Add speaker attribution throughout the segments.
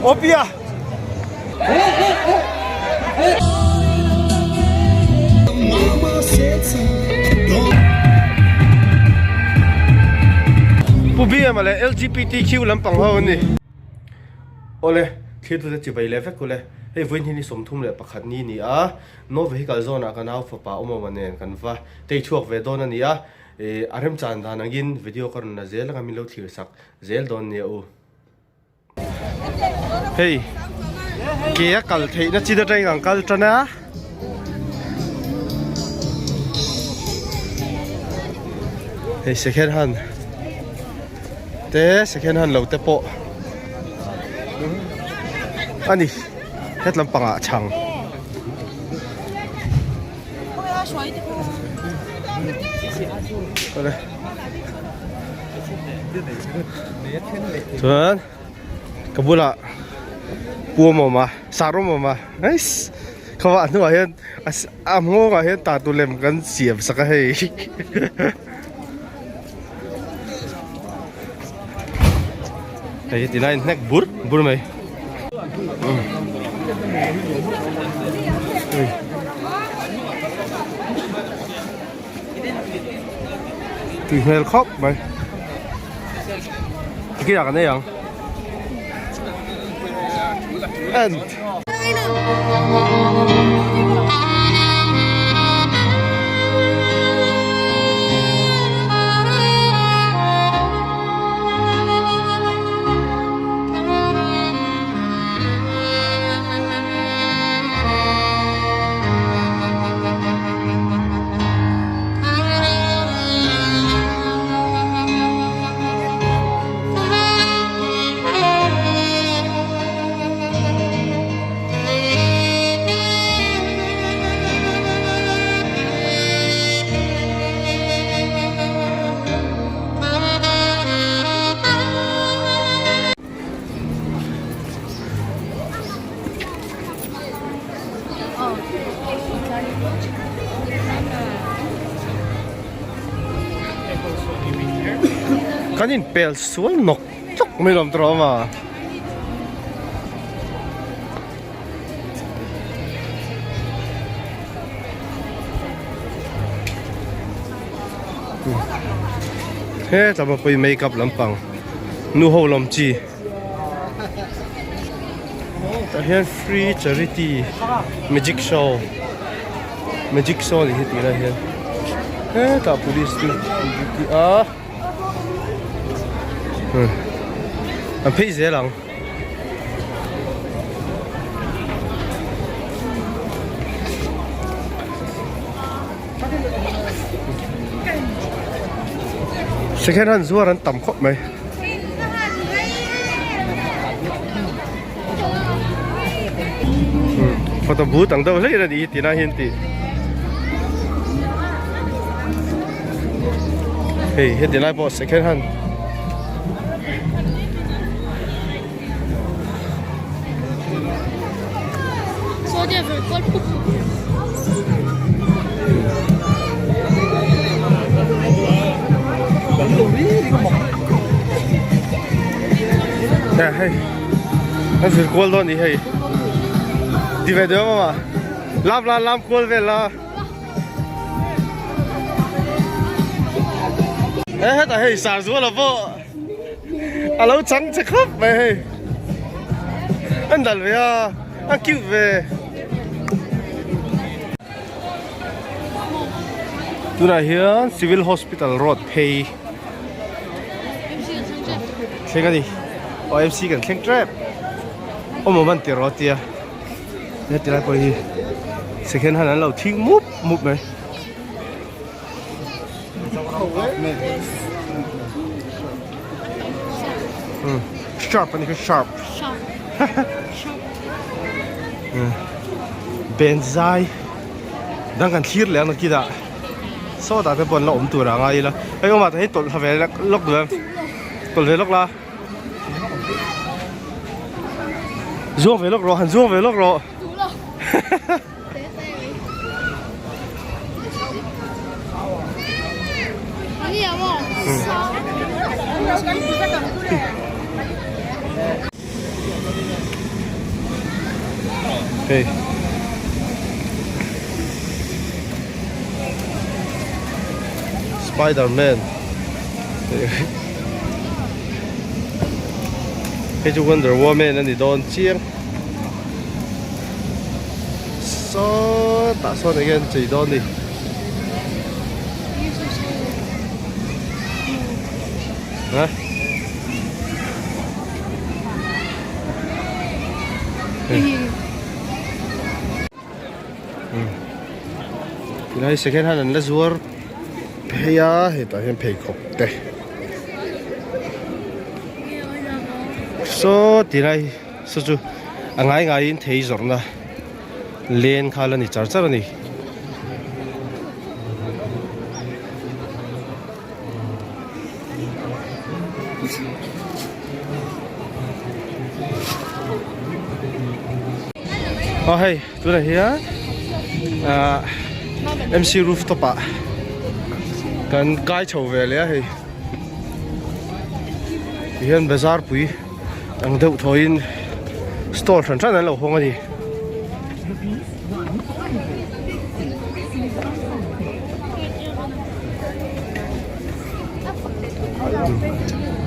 Speaker 1: Opia. Pu BM-a leh LGBTQ lampang ho an ni. Awle, thlir tute chibai leh vek ule. Hei vawiin hi ni 31 ni ni a, No Vehicle Zone ah ka nau fapa awmawma nen kan va tei chhuak ve dawn a ni a. Ih, a remchan dan angin video ka rawn la zel anga min lo thlir sak zel dawn nia u. Hei, ke a kal theihna chin atangin kan kal tan a. Hei second hand te second hand lo te pawh a ni het lampangah chhang. Chuan ka bulah puam a awm a sarum a awm a nice khaw a hnuah hian a nghawngah hian tatu lem kan siam sak a hei hei ti lai hnek bur bur mai. Tui hmel khawp mai Tikir ah kan ei ang And Kan inpel sual nawk tlawk mai lawm tawh a. He tlama pawh hi makeup lampang nu ho lawm chi tah hian free charity magic show magic show ni hi tih lai hian hetah police te an duty a an phei zel ang. Second hand zuar an tam khawp mai. Photo booth ang deuh hlei a ni hi tinah hian tih. Hei heti lai pawh second hand. Nè hei An vir kual dawn ni hei Ti ve deuh mama Lam la lam kual vel la Ê hetah hei sar zual a pawh A lo chang che khawp mai hei An dal ve a a cute ve Tunah hian Civil Hospital Road phei thleng a ni aw MC kan thleng tep awm awm an ti rawh a tia heti lai pawh hi second hand an lo thing mup mup mai. Sharp ani kha sharp.
Speaker 2: Sharp. Sharp.
Speaker 1: Benzai dang kan thlir leh ang nakina sawtah te pawh an la awm tur a ngai ila hei awmah te hei tawlh thla ve lawk duh em tawlh ve lawk la zuang ve lawk rawh han zuang ve lawk rawh. Hei. Spider Man. Hei chu Wonder Woman a ni dawn chiang. Sawtah sawn enge an chei dawn ni. Ha? Tilai second hand an la zuar phei a hetah hian pheikhawk te saw tilai saw chu a ngai ngaiin thei zawrhna len kha la ni char char a ni. Aw hei tunah hian ah MC rooftop ah kan kai chho ve leh a hei tihian bazar pui ang deuh thawiin stall hran hran an lo hawng a ni.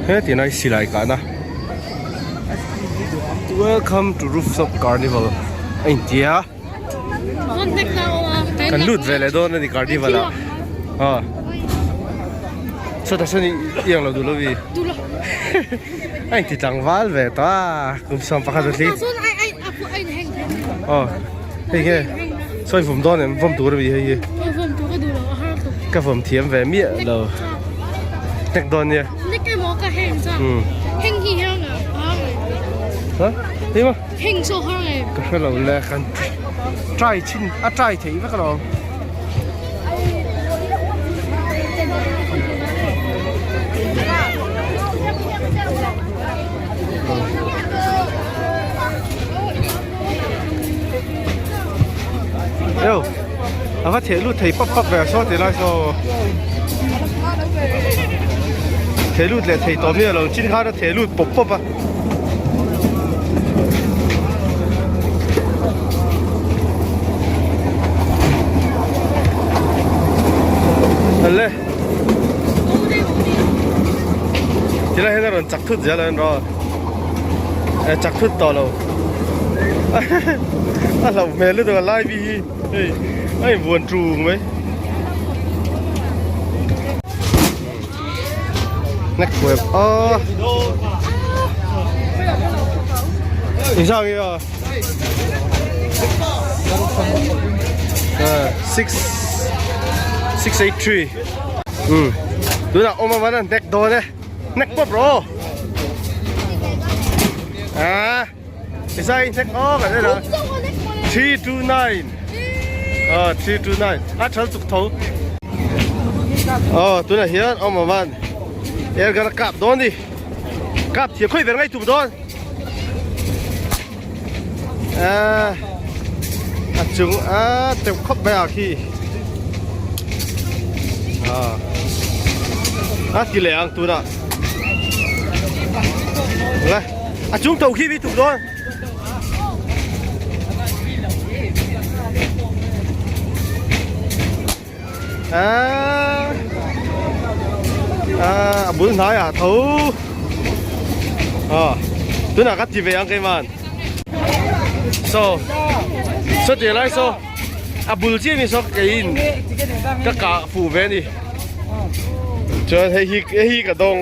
Speaker 1: He tina hi silai kahna Welcome to rooftop carnival a inti a kan lut ve leh dawn a ni carnival ah aw sawtah sawn i ang lo duh lo mi a inti tlangval ve tawh a kum 11 a tling aw hei nge sawi vawm dawn em vawm tur ami hei hi ka vawm thiam ve miah lo nek dawn nia ha hei maw ka hre lo le kan try chhin a try theih vek alawm. Yo, a va theh lut thei pap pap ve a saw ti lai saw. Theh lut leh thei tawh mi alo chin khan a theh lut pawp pawp a. Le. Ti lai hian a rawn chak thut zel a en rawh. E chak thut tawh lo. A hlauh hmel lutuk a lai bi hi hei a invuan tung mai. Nek kuai a. Insang hi a. 6 683. Um. Tunah awm avan an nek dawn e. Nek pawp rawh. À. Isai nek aw kan la. 329. Ờ 329. A thal chuk tho. Ờ tunah hian awm avan air gun a kap dawn ni. Kap thiam khawi ber ngai tum dawn. À a chung a teuh khawp mai ah khi. À a ti leh ang tunah. Le a chung tho khi bi tum dawn. À à a bul hnai ah tho à tunah ka ti ve ang keiman so so ti lai so a bul chiah ni so keiin ka kah fuh ve a ni chuan hei hi hei hi ka dawng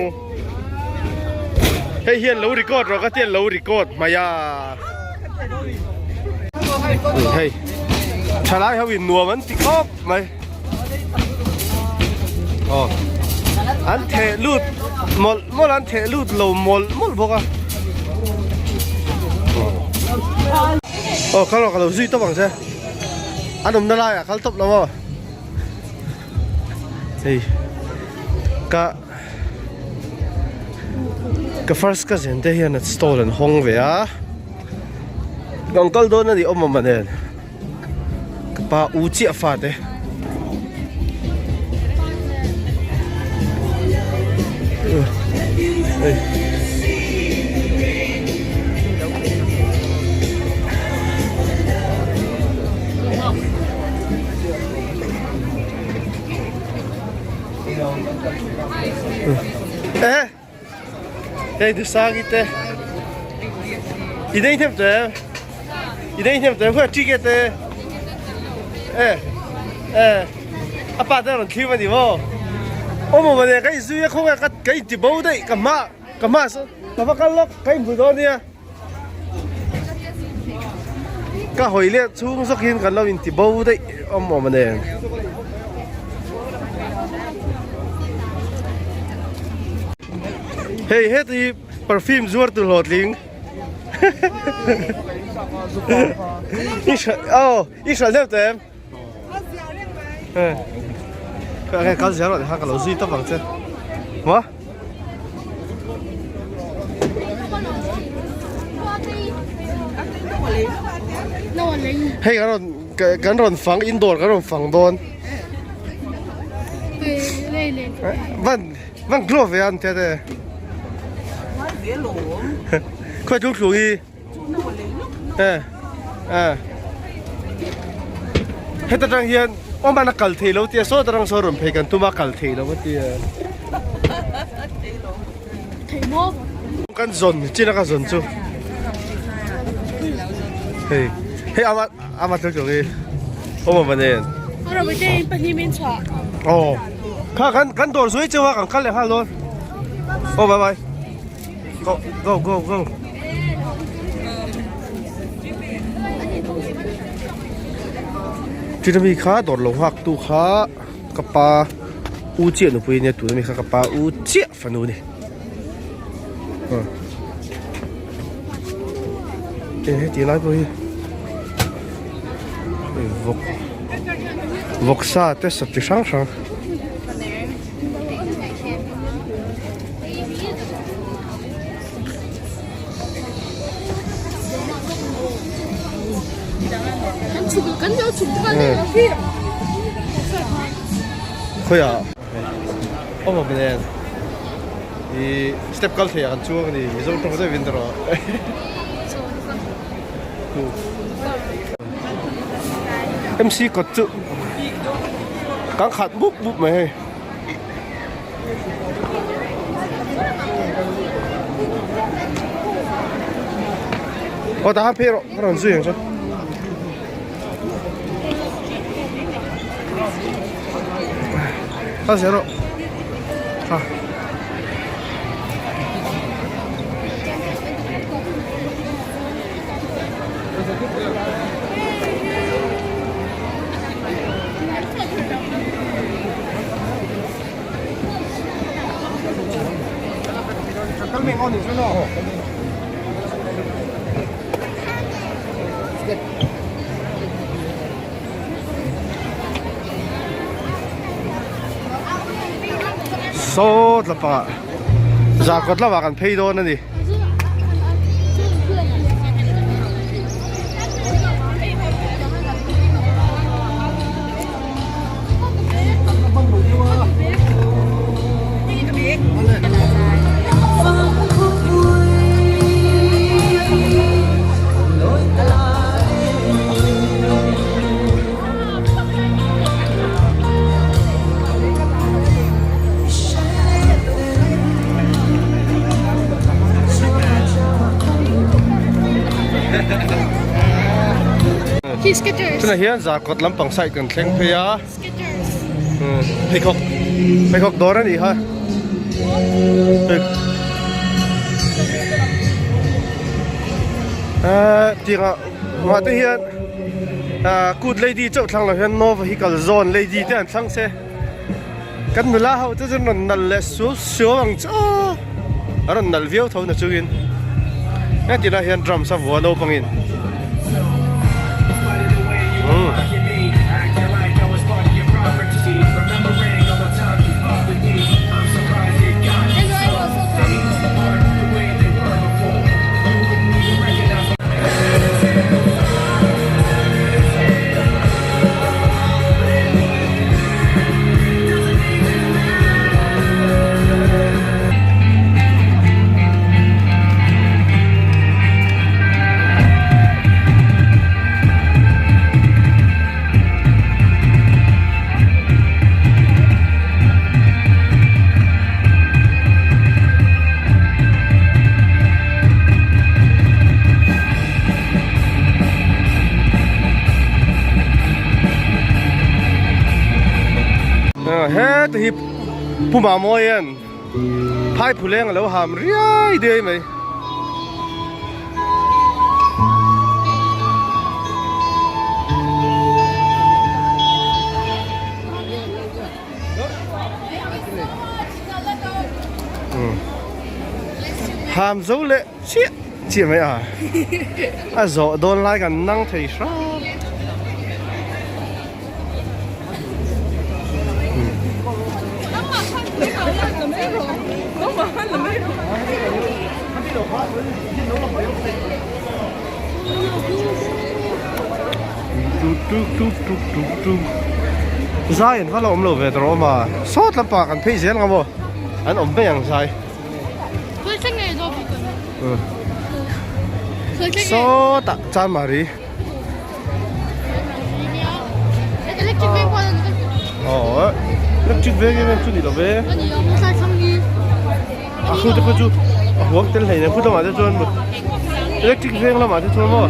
Speaker 1: hei hian lo record rawh ka tian lo record mai a hei thalai ho in nuam an ti khawp mai aw an theh lut mawlh mawlh an theh lut lo mawlh mawlh bawk a aw kal rawh ka lo zui tawp ang che an awmna laiah kal tawp lo maw hei ka ka first cousin te hian an stall an hawng ve a kan kal dawn a ni awm awm nen ka pa u chiah fa te hei Hei Dusangi te I nei hnem tawh em? I nei hnem tawh em? Khawi ticket te e e a pa te a rawn thlim a ni maw? Awm awm a nia ka inzui a khawnge ka ka inti bo daih ka hma ka hma sawn ka va kal lawk ka inhmu dawn nia ka hawi leh chhung zawkin kan lo inti bo daih awm awm a nen. Hei heti hi perfume zuar tur hlawhtling I aw i hralh deuh tawh em? Hei kal zel rawh ka lo zui tawp ang che maw? Hei kan rawn kan rawn fang indoor kan rawn fang dawn van Van glow ve an te te. Khoi tlung tlung hi. Eh. Eh. Heta tang hian awm an a kal thei lo tia saw tarang saw rawn phei kan tum a kal thei lo tia. Kan zawn chin a ka zawn chu. Hei. Hei ama ama tlung tlung hi. Awm awm anen. Oh. Kha kan kan dawr zui cheu a kan kal leh nghal dawn. Oh bye bye. Go go go go. China mi kha dawr lo nghak tu kha ka pa u chiah nupui ania tuna mi kha ka pa u chiah fanu a ni. Eng he tih lai pawh hi vawk vawksa te sa chi hrang hrang. Khawiah awm awm nen ih step kal thei ah kan chuang a ni mizo tawng zeuh in erawh MC kawt chu kan khat mup mup mai hei. Aw tah khan phei rawh ka rawn zui ang che. Kal zel rawh. Ha. Saw tlapa zarkawt lamah kan phei dawn a ni. Tunah hian Zarkawt lampang side kan thleng phei a pheikhawk pheikhawk dawr a nih kha tiangah mah te hian kut lady chauh thlang lo hian no vehicle zone lady te an thlang se kan nula ho te chu rawn nalh leh suau suau ang chu aw a rawn nalh viau tho na chungin heti lai hian drums a vua naupangin umm. ang heta hi Pu Mamawia'n Phaiphuleng a lo ham riai diai mai. Ham zo leh chiah chiah mai a a zawh dawn lai kan nang thei hram. Zai an va la awm lo ve tawh awm a sawt lampang kan phei zel ang maw an awm mai ang zai sawtah chanmari Aw electric veng em em chu ni lo ve a khu te pawh chu a huam tel hlei nen khu lamah te chuan electric veng lamah te chuan maw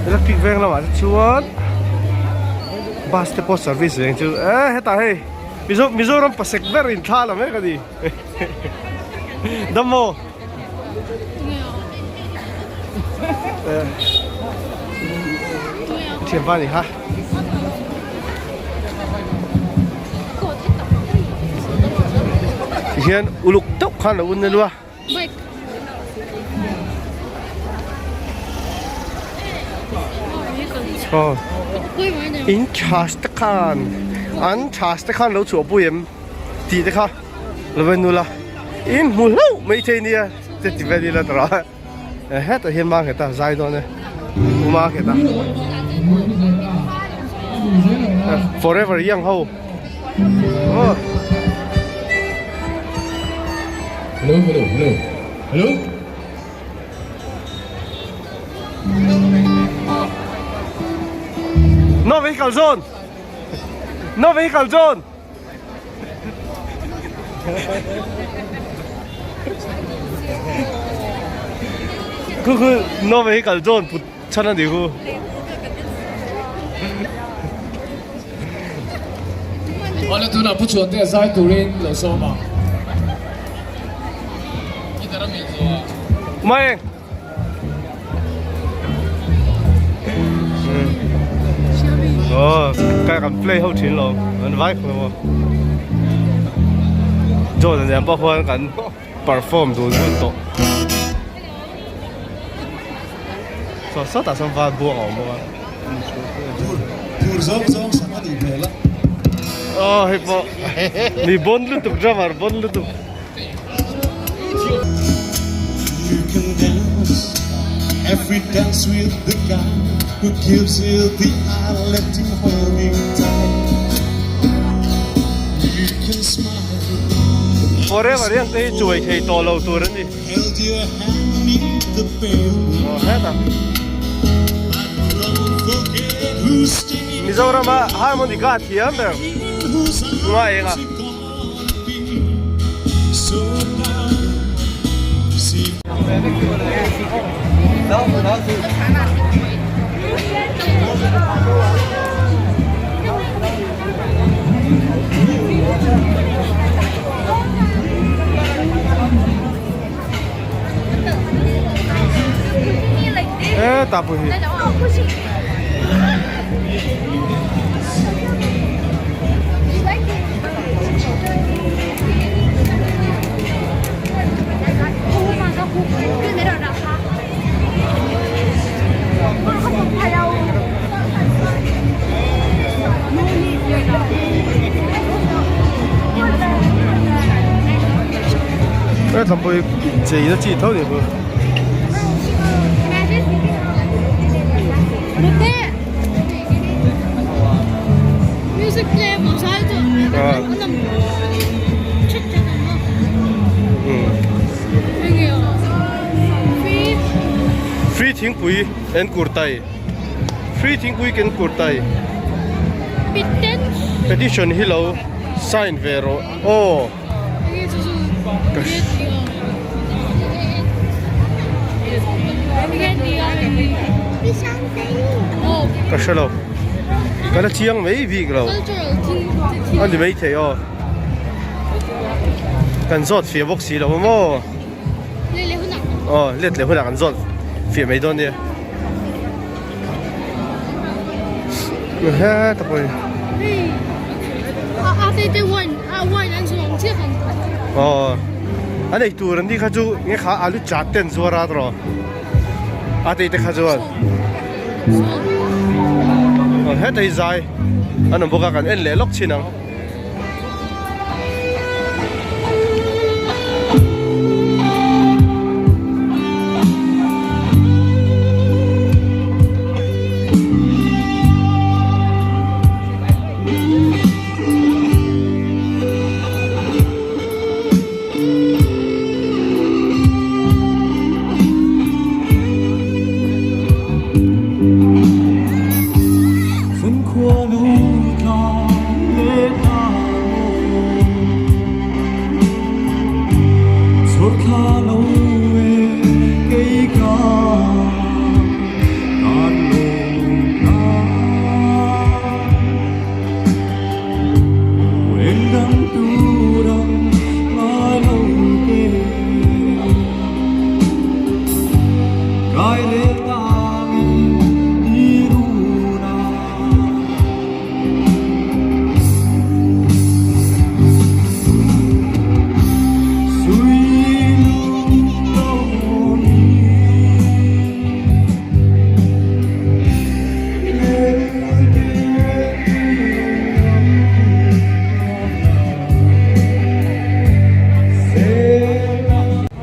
Speaker 1: electric veng lamah te chuan bus te pawh service veng chu e hetah hei Mizoram pasek ber in thla la mek a ni. Dam maw? Thiam va ni ha. Hian uluk deuh khan lo un alua. Aw in chhas te khan an chhas te khan lo chhuah pui em tih te kha lo en ula in hmu hlauh mai thei nia te ti vel ila tawrh a hetah hian mang heta zai dawn e uma heta forever young ho aw.
Speaker 3: Hello hello hello hello.
Speaker 1: No vehicle zone. No vehicle zone. Khu khu no vehicle zone put chhan a ni khu.
Speaker 3: Awle tunah Pu Chhuante a zai turin lo sawm ang. Guitar a mil zo a.
Speaker 1: Mai. Oh, kai kan play ho thin lo. An vai khawp maw. John an em pawh khuan kan perform dun dun tawh. Saw sawtah sawn val buang a awm bawk a.
Speaker 3: Phur zawng zawng sak a nih hmel a.
Speaker 1: Aw hei pawh mi bon lutuk drummer bon lutuk.
Speaker 4: You can dance every dance with the guy who gives you the eye, let him hold you tight. You can smile.
Speaker 1: Forever hian te hi chuai thei tawh lo tur a ni.
Speaker 4: Held your hand 'neath the pale moon.
Speaker 1: Aw hetah.
Speaker 4: But don't forget who's staying.
Speaker 1: Mizorama harmonica a thiam ber nga eng a.
Speaker 4: So darling, see.
Speaker 1: E ta pawh hi. He thlampui chei na chi tho ni chu. Free thingpui en kurtai Free thingpui ken kurtai Petition hi lo sign ve rawh aw. Ka hre lo. Ka la chiang mai bik lo. A ni maithei aw. Kan zawt fiah bawk si lo a maw? Aw, let leh hunah kan zawt fiah mai dawn nia. Heta pawh hi. Aw, a nei tur an ni kha chu nge kha alu chat te an zuar a tawh. A tei te kha chuan. Aw, heta hi zai an awm bawk a kan en leh lawk chin ang.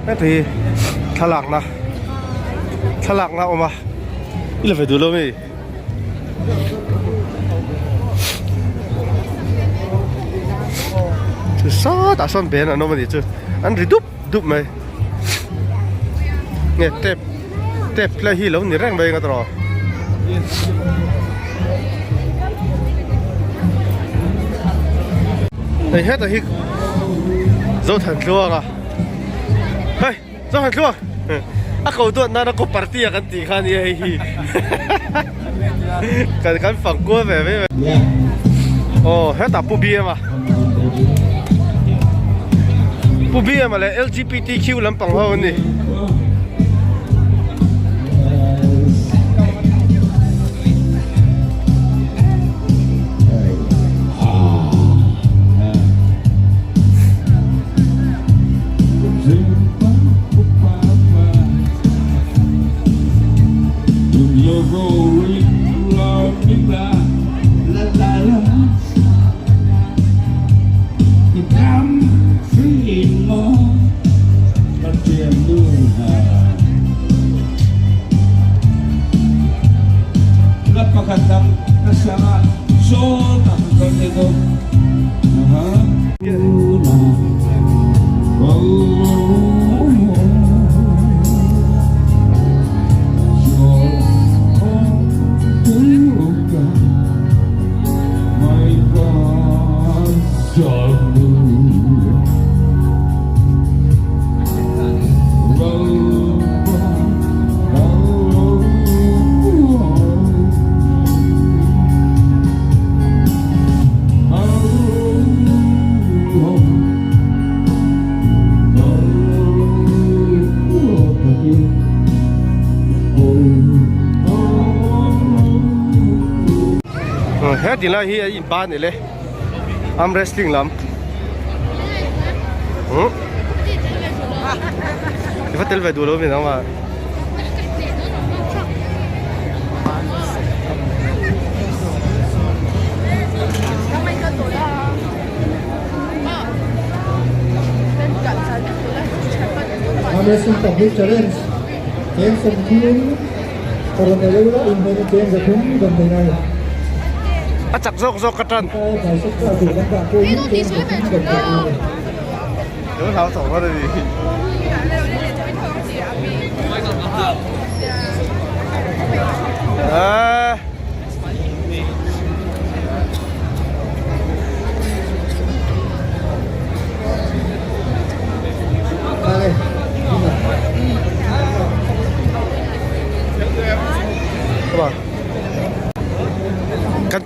Speaker 1: Heti thlalakna thlalakna a awm a i la ve duh lo mi. Chu sawtah sawn ben an awm a nih chu an ri dup dup mai nge tep tep lai hi lo ni reng mai ang a tawh hei hetah hi Zothanthluanga hei. Chuan thluak a ko duat nana ko party a kan tih kha nia hei hi kan kan fang kual ve ve aw hetah pu BM a pu BM a leh LGBTQ lampang ho an ni. He tilai hi a in ban ele arm wrestling lam i va tel ve duh lo mi nang a.
Speaker 5: Arm Wrestling Public Challenge cheng sawmthum kawr nei deuh la inhmehna cheng zathum rawn nei a ni.
Speaker 1: A chak zawk zawk ka tan.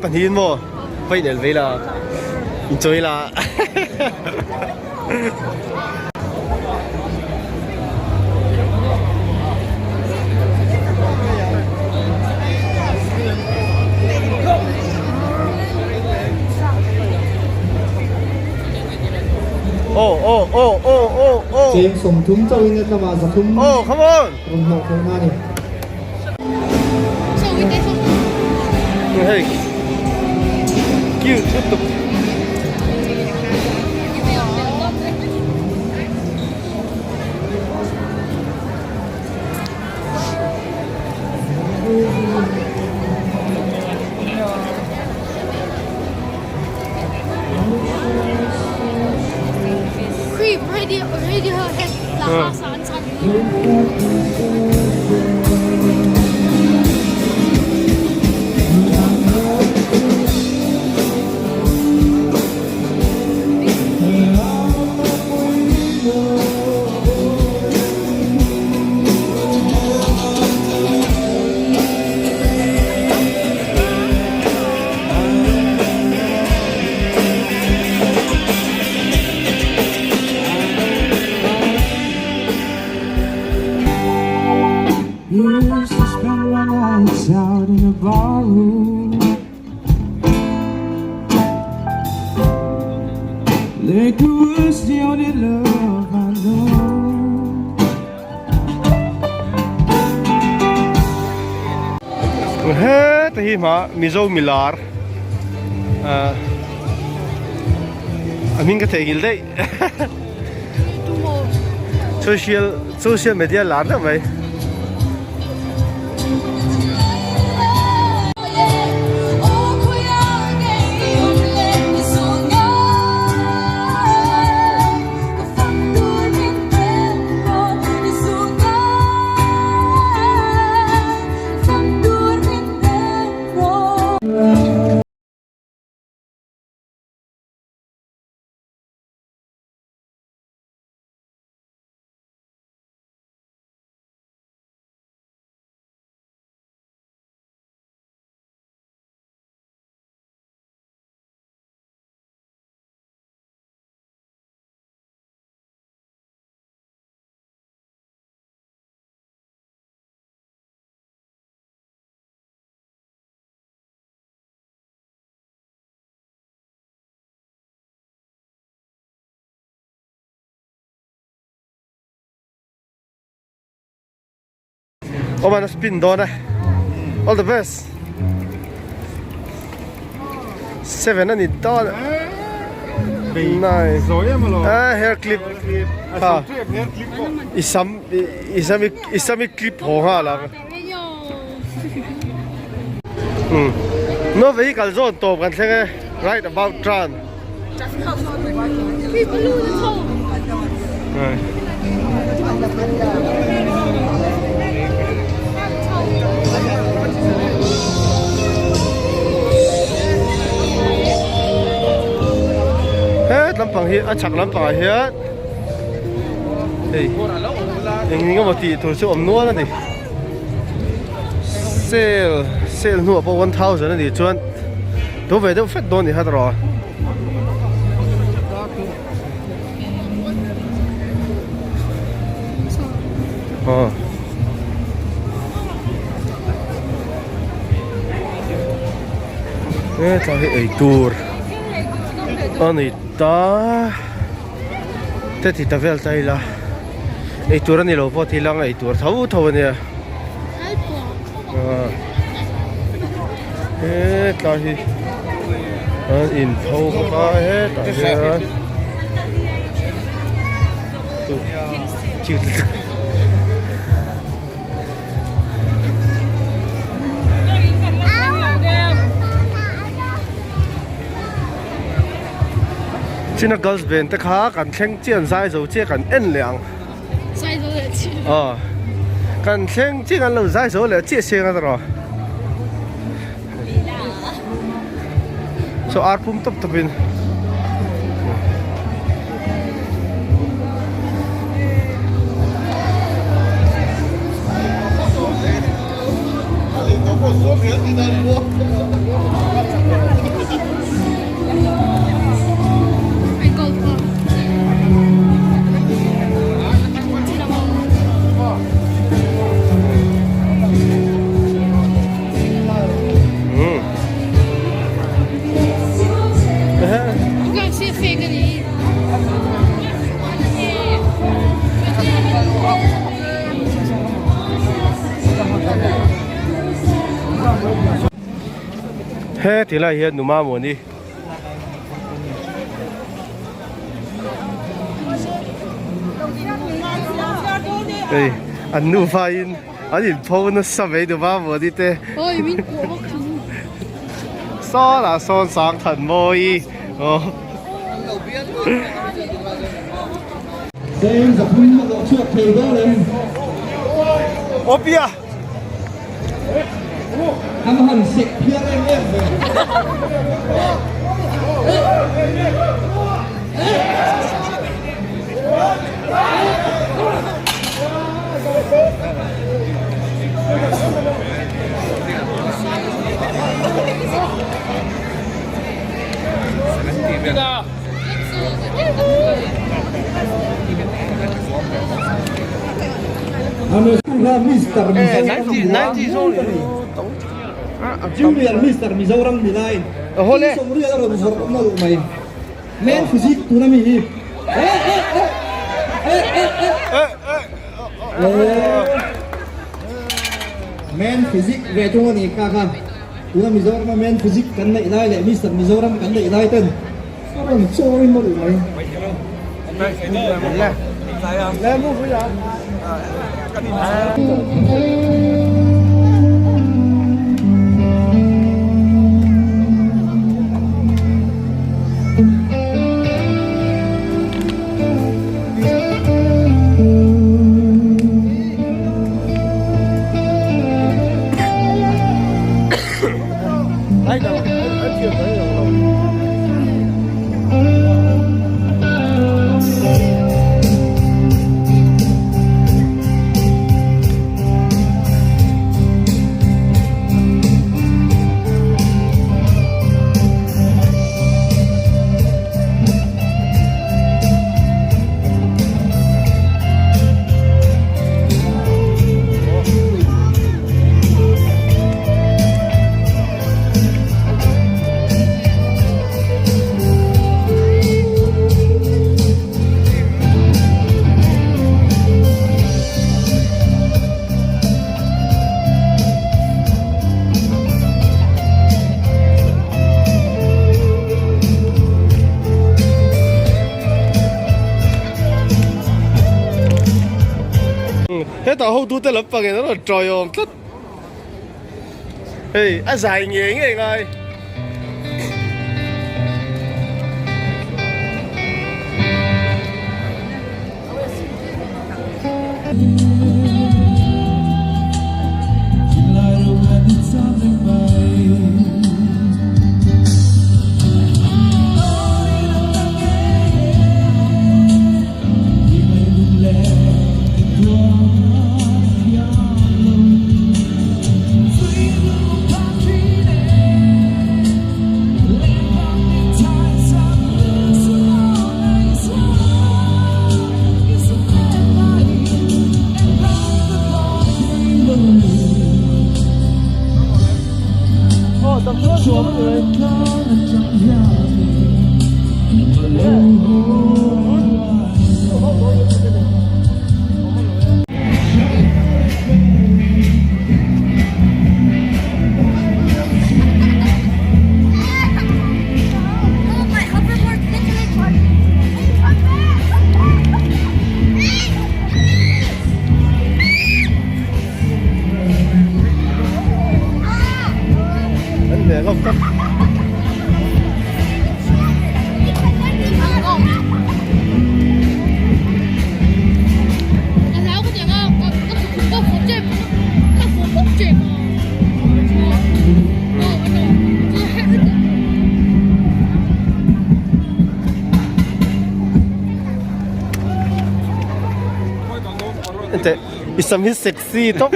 Speaker 1: pahnihin maw va inel vei la inchawi la. Oh oh oh oh oh oh.
Speaker 5: Cheng 30 chauhin a tlama 300
Speaker 1: Oh come on.
Speaker 5: Rawn hlawh theihna a ni.
Speaker 1: Hei cute lutuk.
Speaker 2: Creep radio radiohead la sa an chan.
Speaker 4: Used to spend my nights out in a bar room. Liquor was the only love I know.
Speaker 1: Heta hi hma Mizo milar ah a hming ka theihnghilh daih social social media lar deuh mai. Awm a spin dawn e all the best seven a ni dawn nine ah hair clip ha i sam i sam i sam i clip haw nghal ang um no vehicle zawn tawp kan thleng e right about turn. Het lampang hi a chhak lampang ah hian hei eng eng emaw tih tur chu awm nual a ni sale sale hnuah pawh 1000 a nih chuan Tu ve deuh fek dawn ni hat rawh. Aw. E tla hi ei tur a ni ta te ti ta vel ta ila ei tur a ni lo pawh ti lang ei tur tho tho a nia. Hetlai hi an inpho bawk a hetah hian China girls band te kha kan thleng chiah an zai zo chiah kan en leh ang. Aw kan thleng chiah kan lo zai zo leh chiah siang a tawh so ar pum tawp tawp in He ti lai hian numa mawni. Hei an nufa in an inpho nasa mai numa mawni te. Sawn ah sawn sang than mawi aw.
Speaker 5: Cheng zaphum a zawh chhuak thei dawn em?
Speaker 1: Awpia!
Speaker 5: An han sek phiar em em ve. Junior Mister Mizoram ni laiin sawmriat a rawn zawrh nawlh mai. Men physique tuna mi hi. Men physique ve thung a ni kha kha. Tuna Mizorama men physique kan neih lai leh Mister Mizoram kan neih lai ten a rawn chawi mawlh mai.
Speaker 1: Hetah hotute lampang in an rawn tawiawm tlat. Hei a zai ngei ngei ngai. I sam hi sexy tawp.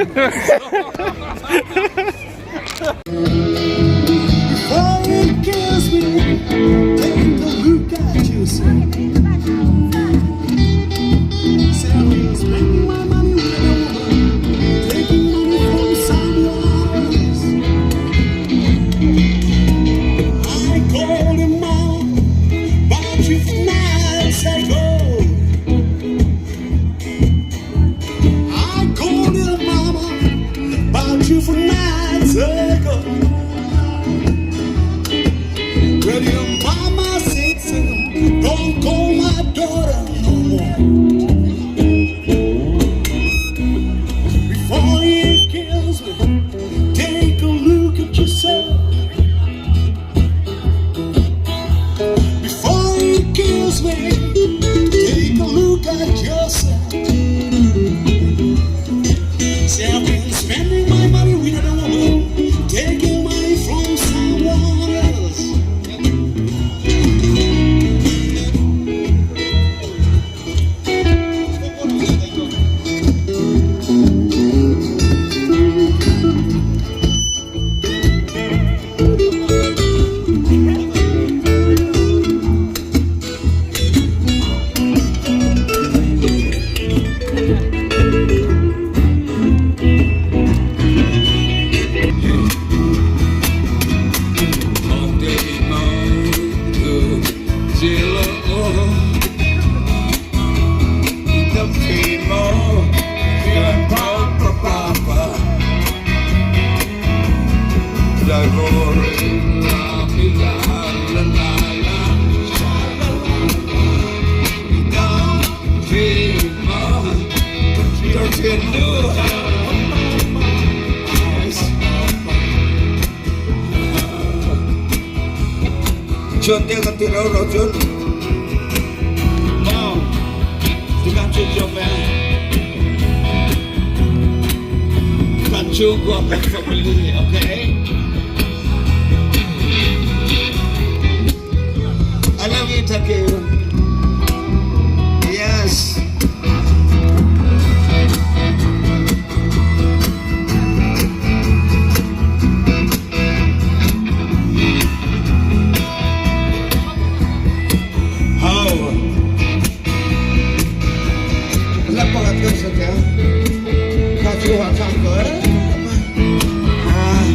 Speaker 4: yourself. Say I've been spending my money with another woman, taking money from someone else.
Speaker 6: Chuan te kan ti ro ro chun Mau ti kan chu jo me kan chu go kan family okay I love you thank you yes How? Lapangat ko sa kaya. Kasuha sa ko. Ah,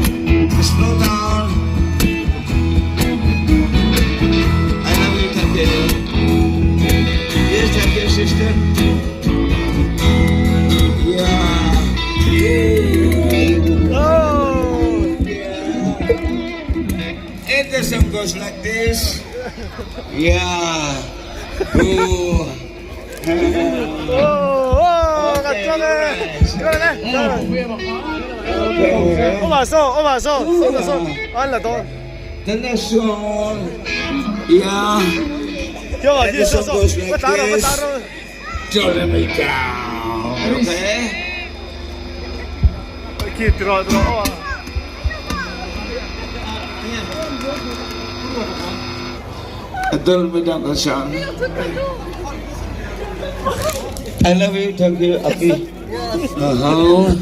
Speaker 6: slow down. I love you, thank you. Yes, thank you, sister. Yeah.
Speaker 1: Oh!
Speaker 6: And the song goes like this. Yeah. Ooh.
Speaker 1: Oh, oh, ka chuang e. Chuang le.
Speaker 6: Okay.
Speaker 1: Oma so, oma so, so so. An la to.
Speaker 6: The next song. Yeah.
Speaker 1: Yo, you so so. Ma ta ro, ma ta ro.
Speaker 6: Don't let me down. Okay?
Speaker 1: Ki tro tro. Oh.
Speaker 6: Don't let me down, son. I love you, thank you, Aki. Uh-huh.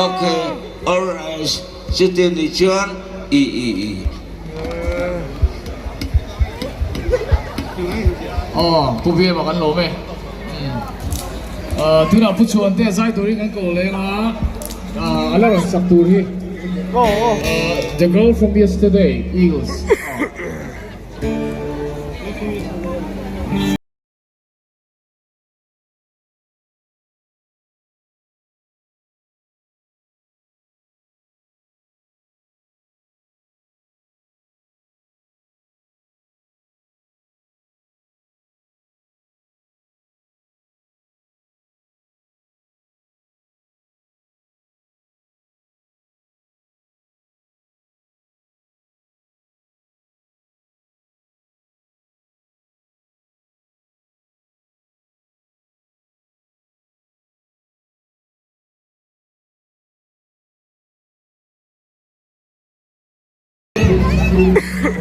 Speaker 6: Okay, all right. Sit in the chair. E E E.
Speaker 3: Aw, Pu Biama kan lawm e. Tunah Pu Chhuan te zai turin kan ko leng a, a la rawn sak tur hi. The Girl From Yesterday, Eagles.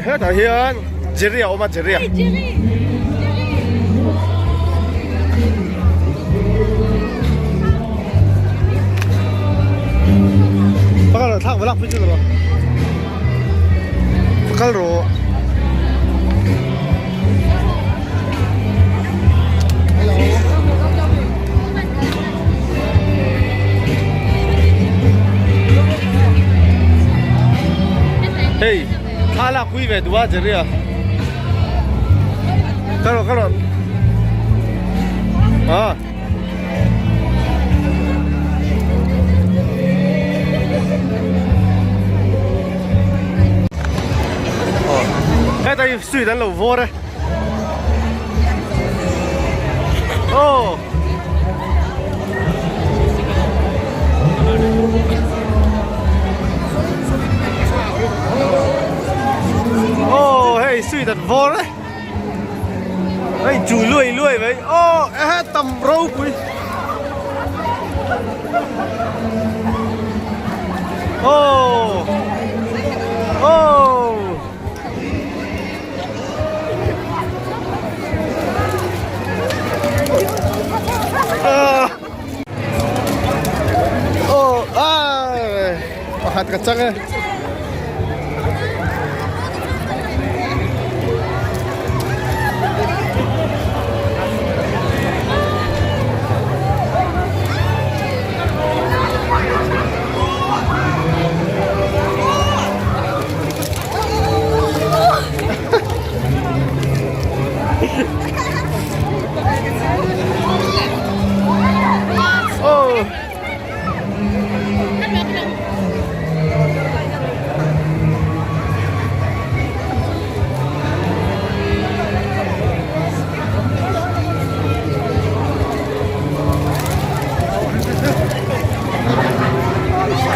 Speaker 1: Hetah hian Jerry a awm a Jerry a. Pakal rawh thlak valak pui chu rawh. Pakal rawh. Hei thla lak pui ve duh a Jerry a. Ka rawh ka rawh. Ah. Hetah hi sweet an lo vawr e. Aw. Aw hei sweet an vawr e. A inchuh luai luai mai aw ehe tam ropui aw aw. Aw ai pakhat ka chang e.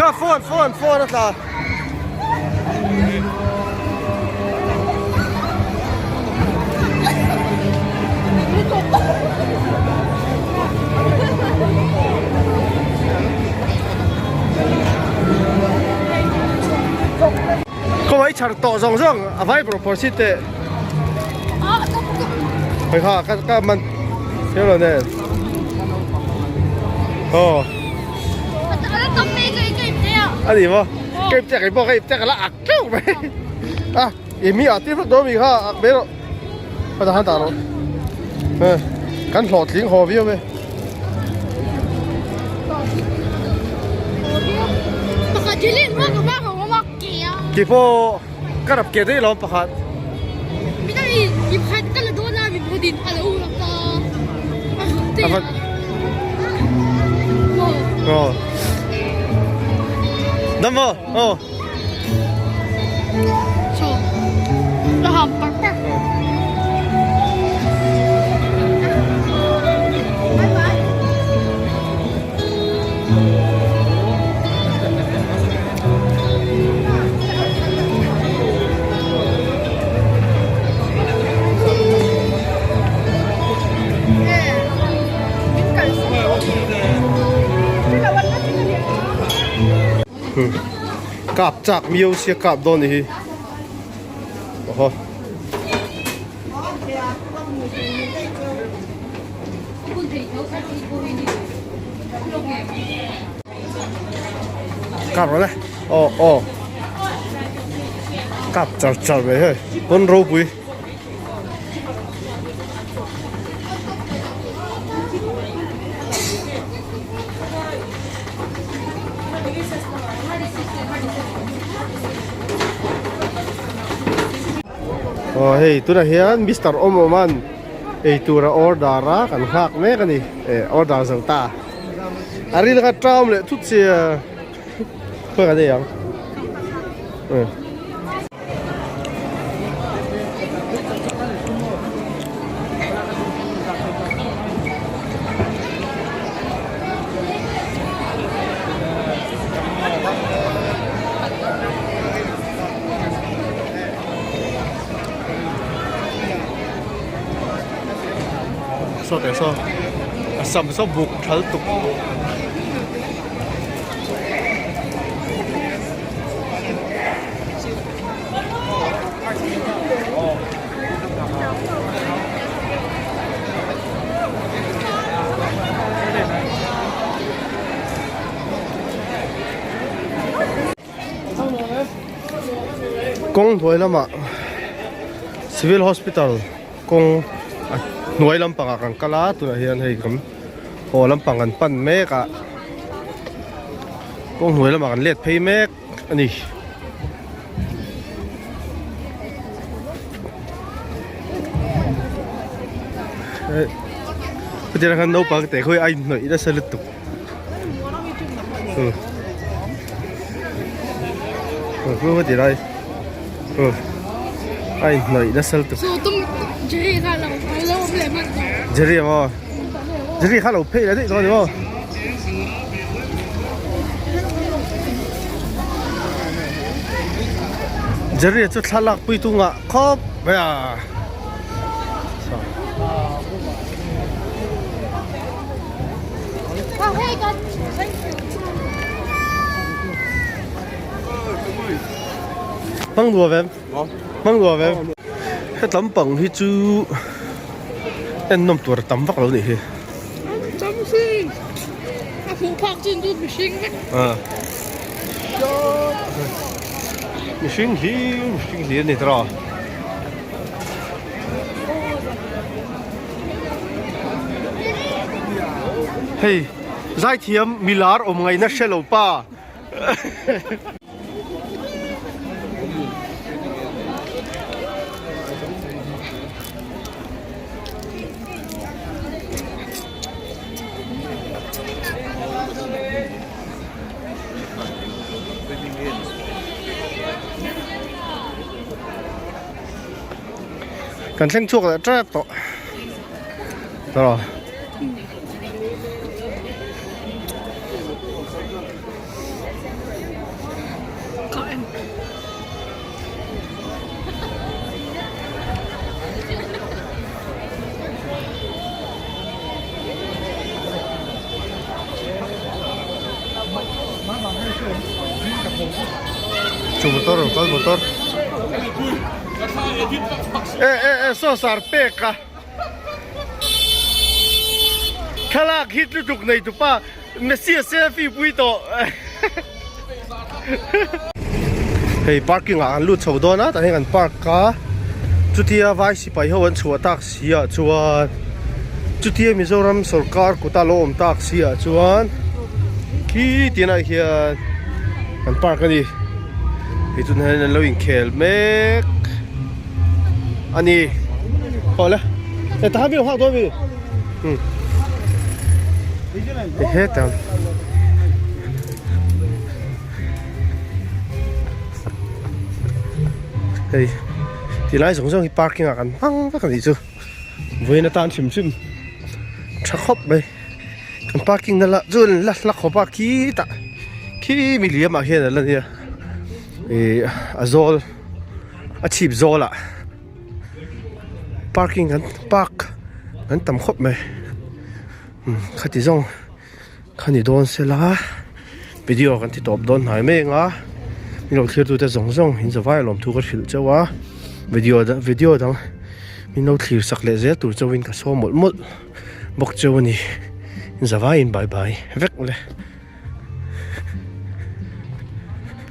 Speaker 1: Ka phone phone phone a tla. Kawai chhar tawh zawng zawng a vai proportion te hei kha ka ka man thil lo nen aw a ni maw ka ip chiah kei pawh ka ip chiah ka la ak teuh mai a i mi ah tir vek dawn mi kha ak mai rawh ka dah han dah rawh kan hlawhtling haw viau e. Keipawh ka rap ke daih lo pakhat. Dam maw? Aw. Kap chak miau sia kap dawn ni hi awhaw. Kap rawh le aw aw kap char char mai hei pawn ropui. Aw hei tunah hian Mister Awmawman eitur a order a kan nghak mek a ni eh order zo ta a ril kha ṭam leh thut sia khawi kan ei ang eh. Saw teh saw a sam saw buk thal tuk. Kawng hnuai lamah civil hospital kawng a hnuai lampangah kan kal a tunah hian hei kan haw lampang kan pan mek a kawng hnuai lamah kan let phei mek a ni. Hetiang khan naupang te khawi a inhnawih nasa lutuk. Ti lai a inhnawih nasa lutuk. Jerry maw? Jerry kha lo phei la daih dawn ni maw? Jerry chu thlalak pui tunga khawp mai a. Hmang nuam em? Hmang nuam em? Hetlam pang hi chu en nawm tur a tam vak lo nih hi.
Speaker 2: Tam si. A hmuh phak chin chu mihring vek.
Speaker 1: Mihring hlir mihring hlir a ni tawh a. Hei zaithiam milar awm ngaihna hre lo pa. Kan thleng chhuak leh tep tawh tawh Chu motor rawn kal motor e e e saw sar pek a thlalak hit lutuk nei tupa Messi a selfie pui tawh hei parking ah an lut chho dawn a tah hian kan park a chutia vai sipai ho an chhuah tak si ah chuan chutia Mizoram sawrkar kut a lo awm tak si ah chuan khi tinah hian kan park a ni hei tunah hian an lo inkhel mek a ni awle tah hian mi lo nghak dawn a mi. Hetah hei ti lai zawng zawng hi parking ah kan hmang vek a nih chu vawiin atan hrim hrim tha khawp mai kan parking na lah chu la hla khawp a khitah khi mi liam ah hian a la nia ih a zawl a chhip zawl ah. Parking an park an tam khawp mai khati zawng kha ni dawn sela video kan ti tawp dawn hnai mai anga min lo thlir tute zawng zawng in zavai a lawmthu ka hrilh chauh a video video dang min lo thlir sak leh zel tur chauhin ka saw mawlh mawlh bawk chauh a ni in zavaiin bye bye vek le.